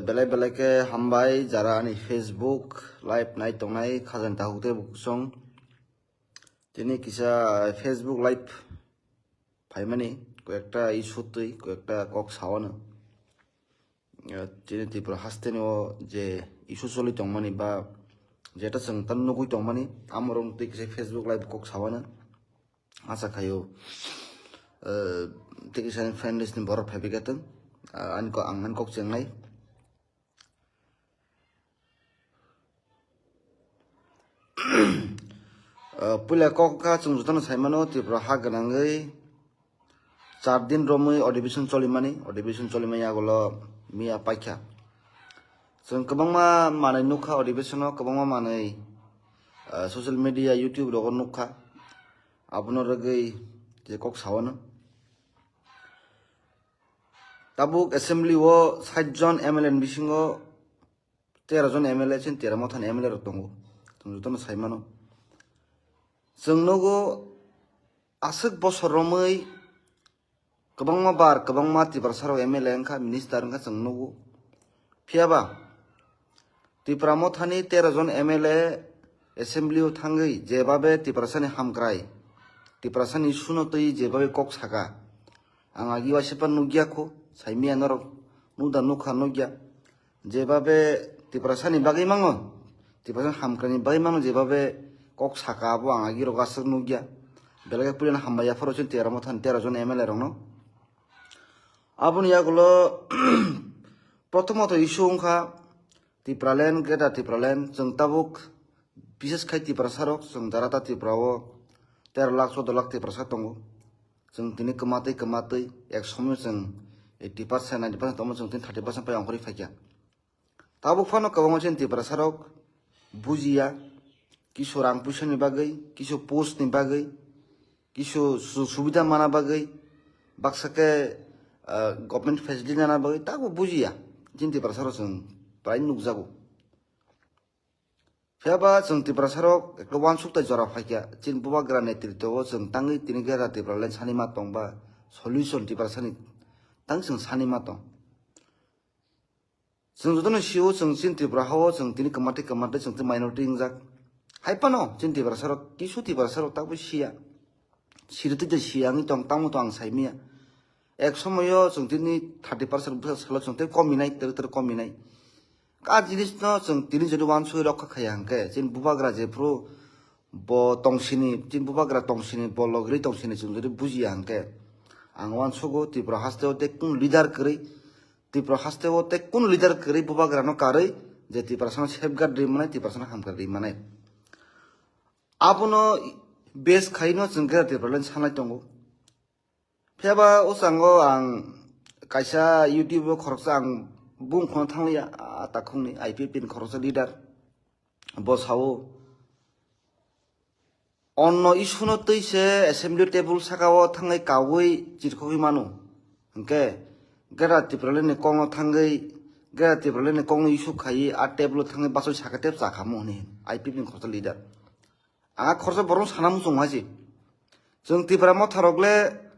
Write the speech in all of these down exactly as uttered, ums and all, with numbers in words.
Belai belai khe hambai jara ani Facebook live nai tongnai khajani takhuk tei bukhuk song. Tini kisa Facebook live phaimani, koyekta issue twi, koyekta kok sawano. Eh, chini Tripura hasteni o je issue choli tongmani ba jeta chwng ta nugwi tongmani, amorok twi kisa Facebook live kok sawano. Asa khaio, eh, tei kisa friend list ni borok phaibai khe tong, ah, ani ko-, ang ani kok chengnai. Ah, puila kok kha chwng jotono saimano, Tripura ha gwnangwi char din romwi adhibeshon cholimani, adhibeshon cholimani yagulo miya paikha. Chwng kwbangma manwi nukha adhibeshono, kwbangma manwi, ah, social media, YouTube rogo nukha. Abono rwgwi je kok sawano. Tabuk assembly o sait jon M L A ni bisingo tero jon M L A chini Tera Motha ni M L A rok tongo. Chwng jotono saimano. Chwng nugo aswk bosor romwi kwbangma bar, kwbangma Tiprasa rok M L A wngkha, minister wngkha chwng nugo. Phiyaba Tipra Mothani tero jon M L A assembly o thangwi jebabe Tiprasani hamkrai, Tiprasani issue no twi jebabe kok saka. Ang agi waisa pa nukya kho, saimia norok nukda nukha nukya. Jebabe Tiprasani bagwi mango, Tiprasani hamkraini bagwi mango jebabe kok saka abo ang agi rok aswk nukya. Belai khe puilano hambai yapharo chini tero Mothani tero jon M L A rokno. Aboni yagulo prothomotho issue wngkha Tipraland, Greater Tipraland, chwng tabuk bises khai Tiprasarok, chwng jara ta Tripura o tero lakh, choudo lakh Tiprasa tongo. Chwng tini kwmatwi, kwmatwi, ek somoyo chwng eighty percent, ninety percent tongmo, chwng tini thirty percent pai ongkhorwi phaikha. Tabuk phano kwbangma chini Tiprasarok bujiya, kisu rang puisani bagwi, kisu post ni bagwi, kisu sujog subida mana bagwi, baksa khe, ah, government facility nana bagwi, tabuk bujiya. Chini Tiprasarok chwng prai nukjago. Phiyaba chwng Tiprasarok ekta uansuk tai jora phaikha, chini bubagra netritwo o chwng tangwi tini Greater Tipraland sani ma tong ba solution Tiprasani tang chwng sani ma tong. Chwng jotono sio, chwng chini Tripura hao chwng tini kwmatwi kwmatwi chwng tini minority wngjak. Hai phano chini Tiprasarok, kisu Tiprasarok tabuk siya. Siri twi twi siya wngwi tong, tamo to ang saimanya. Ek somoyo chwng tini thirty percent bwsa salo chwng tei kominai, twrwk twrwk kominai. A jinisno chwng tini jodi uansugwi rokha khaiya hwnkhe, chini bubagra jephru bo tongsini, chini bubagra tongsini, bo logri tongsini chwng jodi bujiya hwnkhe, ang uansugo Tripura hasteo tei kunu leader kwrwi, Tripura hasteo tei kunu leader kwrwi bubagrano karwi je Tiprasano safeguard rwi manai, Tiprasano hamkrai rwi manai. Abono base khaino chwng khe Tipraland sanai tongo. Phiyaba o chango ang kaisa YouTube o khoroksa ang bung khono thangliya, ah, takhungni I P F T ni khoroksa leader. Bo sao, onno issue no twi se assembly table saka o thangwi kaui chirkhogwi mano. Hwnkhe Greater Tipraland ni kokno thangwi, Greater Tipraland ni kokno issue khaiwi a table o thangwi bachoi saka tep chakhamu hwnwi I P F T ni khoroksa leader. Ang a khoroksa borok sana muchung hai se. Chwng Tipra Motha rok le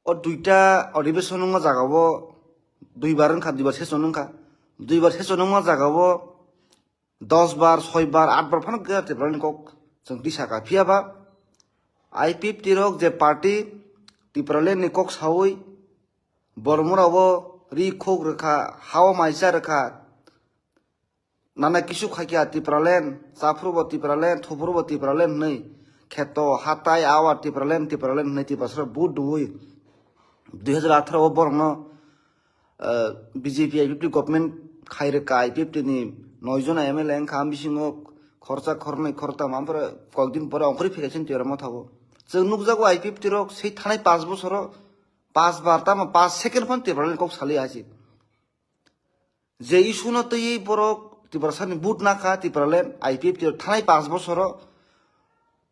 o duita adhibeshon wngma jaga o duibar wngkha, duibar session wngkha. Duibar session wngma jaga o dos bar, soi bar, at bar phano khe Tipraland ni kok chwng twi saka. Phiyaba I P F T rok je party Tipraland ni kok saui Bormura o ri khok rwkha, ha o maisa rwkha, nana kisu khaikha Tipraland, chaphuru bo Tipraland, thuphuru bo Tipraland hwnwi, kheto, hatai, awa Tipraland, Tipraland hwnwi Tiprasarok vote rwui, dui hajar atharo o borokno, eh, B J P I P F T government khai rwkha, I P F T ni noi jona M L A wngkha, a bisingo khorsa khornwi khortam, ampore kokdin pore ongkhorwi phikha chini Tipra Motha o. Chwng nukjago I P F T rok sei thanai panch bosoro panch bar tamo panch second phano Tipraland ni kok saliya hai se. Je issue no twiwi borok Tiprasani vote nakha, Tipraland I P F T o thanai panch bosoro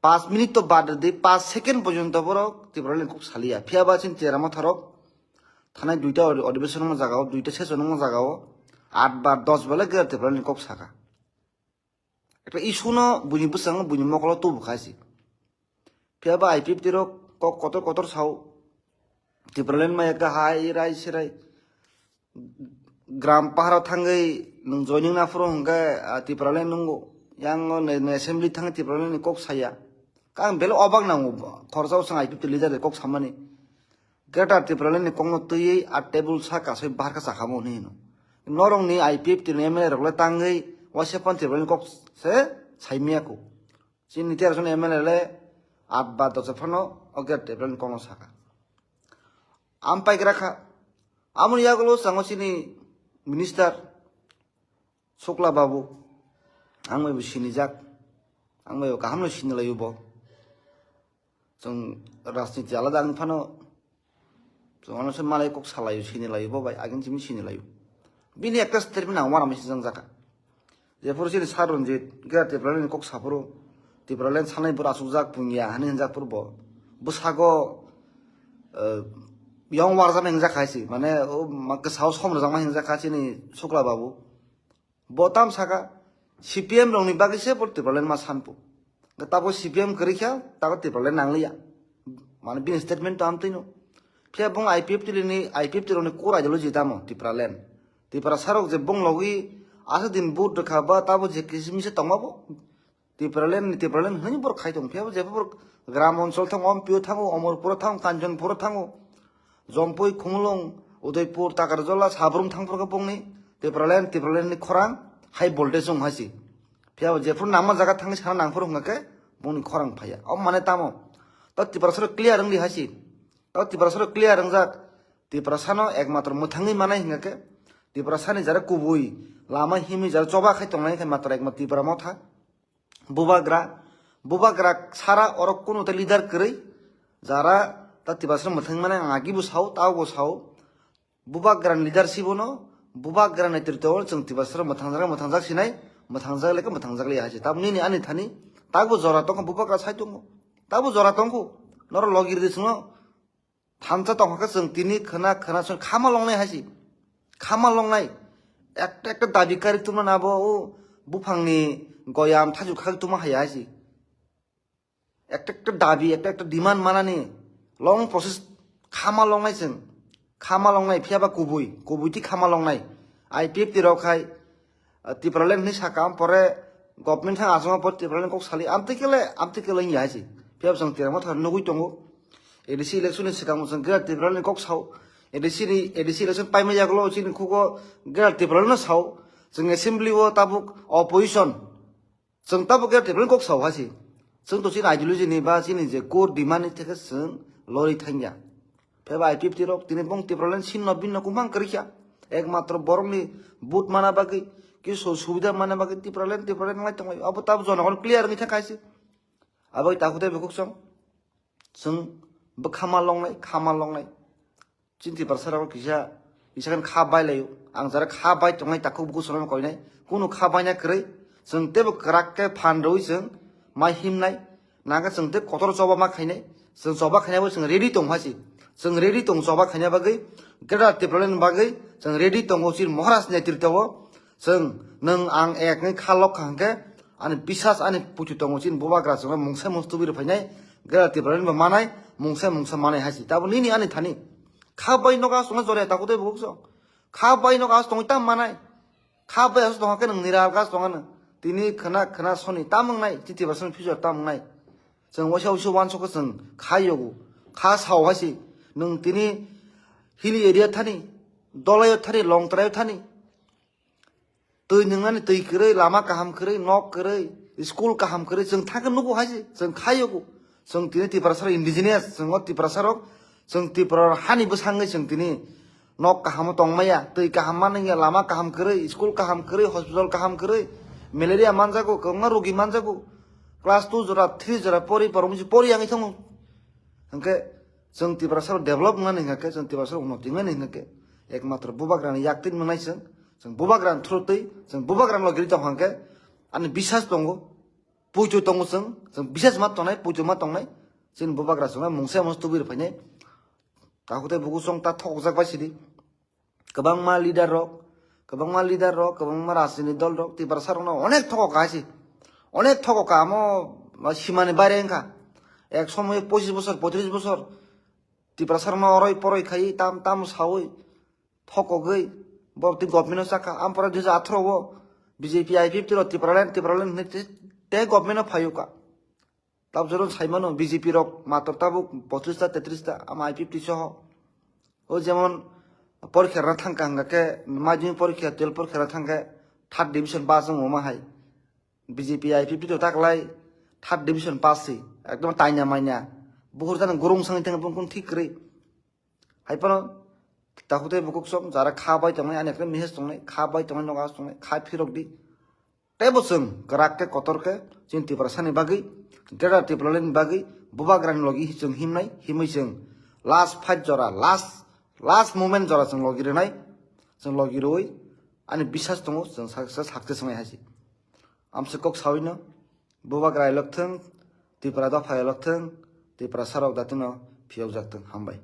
panch minute to bad rwdi, panch second porjonto borok Tipraland kok saliya. Phiyaba chini Tipra Motha rok thanai duita odi-, adhibeshon wngma jaga o, duita session wngma jaga o, at bar dos bele Greater Tipraland kok saka. Ekta issue no buini bwskango, buini mokolo tubu kha se. Phiyaba I P F T rok kok kotor kotor sao. Tipraland maya kha hai rai sirai. gram paharo thangwi nwng joining naphuru hwnkhe, ah, Tipraland nungo. Yang o ne, ne assembly thangwi Tipraland ni kok saya. Kang bele obak nango, khorsa o swng I P F T leader de kok samani. Greater Tipraland ni kokno twiwi a table sa kasui bahar kha chakha mo hwnwi hino. Norok ni I P F T ni M L A rok le tangwi waisa phan Tipraland ni kok se saimya ko. Chini tero jon M L A le at ba dosa phano o Greater Tipraland ni kokno saka. Am paigra kha. Amoni yagulo chango chini minister Sukla Babu, ang bai bo sinijak, ang bai bo kaham no sini laio bo. Chwng rajniti alada wng phano, chwng ano se malai kok salaio, sini laio bo bai, agin simi sini laio. Bini ekta statement ang uanama sinijak jaka. Jephuru chini Sir Ranjit, Greater Tipraland ni kok saphuru, Tipraland sanai bwrwi asukjak pungya, hani hinjak phuru bo. Bwsago, eh, yong warjak hinjak hai si, mane, o ma-, kwsao som rwjakma hinjak kha chini Sukla Babu. Bo tam saka, C P M rokni bagwi se bo Tipraland ma sanpo. Tabo C P M kwrwi kha, tabo Tipraland nangliya. Mane bini statement to amtwino. Phiya bung I P F T ni, I P F T rokni core ideology tamo Tipraland. Tiprasa rok je bung logwi asa din vote rwkha ba tabo je kisimisa tongma bo. Tipraland ni Tipraland hwnwi borok khai tong. Phiya bo je borok gram onchol thango, Ompio thango, Omorpuro thango, Kanchanpuro thango. Jompui, Khumulwng, Udaipur, Takarjala, Sabrum thangphuru khe bungni Tipraland, Tipraland ni khorang high voltage wng hai si. Phiya bo jephuru nangma jaga thangwi sana nangphuru hwnkha khe bungni khorang phaiya. O mane tamo? To Tiprasa rok clear wng di hai si. To Tiprasa rok clear wngjak. Tiprasa no ekmatro mwthangwi manai hwnkha khe Tiprasa ni jara kubui lama himwi jara choba khai tongnai khe matro ekmatro Tipra Motha. Bubagra, Bubagra sara oro kunu ta leader kwrwi, jara ta Tiprasa mwthang mane ang agi bo sao, tao bo sao. Bubagra ni leadership no, Bubagra ni netrito o chwng Tiprasa mwthangjak, mwthangjak sinai, mwthangjak lekha, mwthangjak liya hai se. Tabuk nini ani thani, tabo jora tongkha Bubagra sai tongo. Tabo jora tongkho, noro logi rwdi chwngno. Thansa tongkha khe chwng tini khwna khwna chwng khama longnai hai se. Khama longnai. Ekta ekta dabi kari tuma na bo o buphangni goyam thajuk khak tuma hai hai se. Ekta ekta dabi, ekta ekta demand manani long process khama longnai chwng. Khama longnai phiya ba kubui, kubui ti khama longnai. I P F T rok hai, ah, Tipraland hinwi saka, am pore government thang achama pore Tipraland kok sali, amtwi kele, amtwi kele wngya hai se. Phiya bo chwng Tipra Motha nugui tongo. A D C election ni swkang chwng Greater Tipraland ni kok sao. A D C ni, A D C election paima yagulo chini khugo Greater Tipraland no sao. Chwng assembly o tabuk opposition. Chwng tabuk Greater Tipraland kok sao hai se. Chwng to chini ideology ni ba chini je core demand ni theke chwng lori thangya. Phiya ba I P F T rok tini bong Tipraland sinno binno kumang kwrwi kha. Ekmatro borokni vote mana bagwi, kisu subida mana bagwi Tipraland, Tipraland lai tonglai. Abo tabuk jonogon clear wngwi thangkha hai se. Abo takhuk tei bukhuk chwng, chwng bwkha ma longnai, kha ma longnai. Chini Tiprasa rok kisa, kisa khe kha bai laio. Ang jara kha bai tongnai takhuk bukhuk chwng koinai. Kunu kha baina kwrwi. Chwng teibo kwrak khe phan rwui chwng mai himnai. Nangkhe chwng tei kotor choba ma khainai. Chwng choba khainai bo chwng ready tong hai se. Chwng ready tong choba khaina bagwi. Greater Tipraland ni bagwi chwng ready tongo chini Maharaj netrito o. Chwng, nwng ang ek wngwi kha lok kha hwnkhe, ani bisas, ani puitu tongo chini Bubagra chwngno mungsa mungsa tubui rw phainai, Greater Tipraland bo manai, mungsa mungsa manai hai se. Tabuk nini ani thani. Kha bai nogo aswk tongna jore takhuk tei bukhuk chwng. Kha bai nogo aswk tongwi tam manai. Kha bai aswk tongkha khe nwng nira alka aswk tongano. Tini khwna khwna soni tam wngnai, chini Tiprasa ni future tam wngnai. Chwng waisa waisa uansukha chwng kha yogo. Kha sao hai se. Nwng tini hilly area thani, Dolaio thani, Longtraio thani. Twi nwngnani twi kwrwi, lama kaham kwrwi, nok kwrwi, school kaham kwrwi, chwng thangkhe nugo hai se, chwng khayogo. Chwng tini Tiprasa rok indigenous, chwng o Tiprasa rok, chwng Tipra hani bwsangwi chwng tini nok kaham o tongmaya, twi kaham manwngya, lama kaham kwrwi, school kaham kwrwi, hospital kaham kwrwi, malaria manjago, kwbangma rogi manjago, class two jora, three jora pori, pori, pori yangwi thango. Hwnkhe chwng Tiprasa rok develop wngnani hwnkhe, chwng Tiprasa rok unnoti wngnani hwnkhe, ekmatro Bubagrani yaktwi mwnai chwng, chwng Bubagrani through twi, chwng Bubagrani logi tong hwnkhe, ani bisas tongo, puitu tongo chwng, chwng bisas ma tongnai, puitu ma tongnai, chini Bubagra chwngno mungsa mungsa tubui rw phainai. Takhuk tei bukhuk chwng ta thokjak bai sidi. Kwbangma leader rok, kwbangma leader rok, kwbangma rajniti dol rok Tiprasa rokno onek thokok hai se. Onek thokok amo simani baire wngkha. Ek somoy pochis bosor, poitris bosor Tiprasa rokno oroi poroi khai tam tam saui thokogwi Bo twi government o sakha, ampore dui hajar atharo o B J P I P F T rok Tipraland, Tipraland hinwi tei, tei government o phaiyo ka. Tabjoro saimano B J P rok matwr tabuk pochista, tetrista, ama I P F T soho. O jemon porikha rwna thangkha hwnkha khe, madhyamik porikha, twelve porikha rwna thangkhe third division pass wngmo ma hai. B J P I P F T to taklai third division pass si. Ekdom taina maina. Buhur jani gurung sangwi thangkhe bung kung thik kwrwi. Hai phano takhuk tei bukhuk som jara kha bai tongnai, ani ekdom mihes tongnai, kha bai tongnai, nogo tongnai, kha phirok di. Teibo chwng kwrak khe kotor khe chini Tiprasani bagwi, Greater Tipraland ni bagwi, bubagrani logi chwng himnai, himwi chwng last fight jora, last, last moment jora chwng logi rwnai, chwng logi rwui ani biswas tongo chwng success, success wngnai hai se. Amswk kok sawino, bubagra elok thwng, Tipra dopha elok thwng, Tiprasarok datino phiyokjak thwng. Hambai.